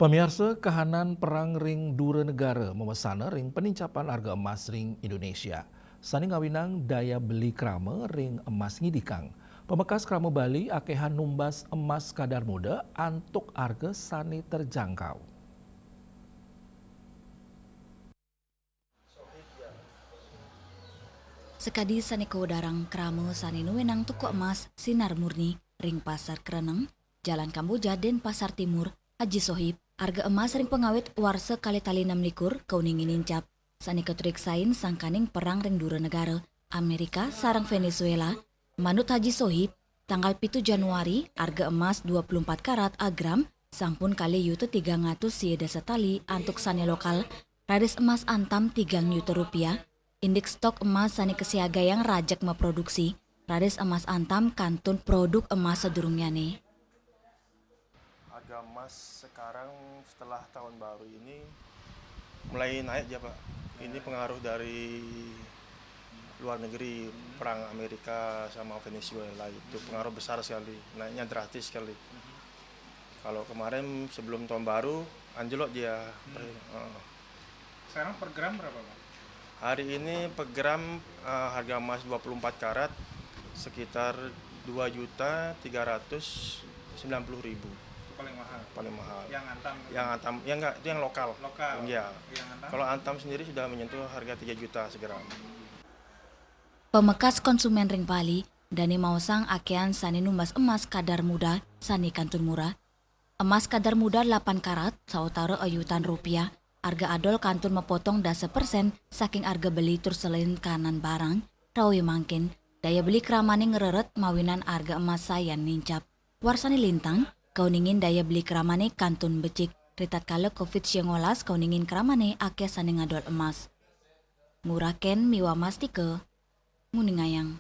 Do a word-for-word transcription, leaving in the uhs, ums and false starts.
Pamiarsa, kahanan perang ring dura negara mamesana ring penincapan arga emas ring Indonesia. Sane ngawinang daya beli krama ring emas ngidikang. Pemekas krama Bali akehan numbas emas kadar muda antuk arga sane terjangkau. Sakadi sane kawedarang, krama sane nuenang toko emas Sinar Murni ring Pasar Kreneng, Jalan Kamboja, Denpasar Timur, Haji Sohib, arga emas ring pangawit warsa kalih tali nem likur kauningin nincap, sane katreksain sangkaning perang ring dura negara, Amerika sareng Venezuela. Manut Haji Sohib, tanggal pitu Januari, arga emas dua puluh empat karat agram sampun kalih yuta tigang atus sia dasa tali antuk sane lokal, raris emas antam tigang yuta rupiah, indik stok emas sane kasiagayang rajeg maproduksi, raris emas antam kantun produk emas sadurungyane. Harga emas sekarang setelah tahun baru ini mulai naik ya, Pak. Ini pengaruh dari luar negeri, perang Amerika sama Venezuela itu pengaruh besar sekali, naiknya drastis sekali. Kalau kemarin sebelum tahun baru anjlok dia. Heeh. Sekarang per gram berapa, Pak? Hari ini per gram, eh, harga emas dua puluh empat karat sekitar dua juta tiga ratus sembilan puluh ribu. Itu paling mahal. Paling mahal. Yang antam. Yang antam, ya enggak, itu yang lokal. Lokal. Iya. Yang antam? Kalau antam sendiri sudah menyentuh harga tiga juta segram. Pamekas konsumen ring Bali dane maosang akehan sane numbas emas kadar muda sane kantun murah. Emas kadar muda delapan karat, sawatara ayutan rupiah, arga adol kantun mapotong dasa persen saking arga beli tur selain kahanan barang, rauh mangkin daya beli kramane ngreret mawinan arga emas sayan nincap. Warsane lintang, kauningin daya beli kramane kantun becik, ritatkala covid sembilan belas kauningin kramane akeh sane ngadol emas. Nguraken miwah mastika nguningayang.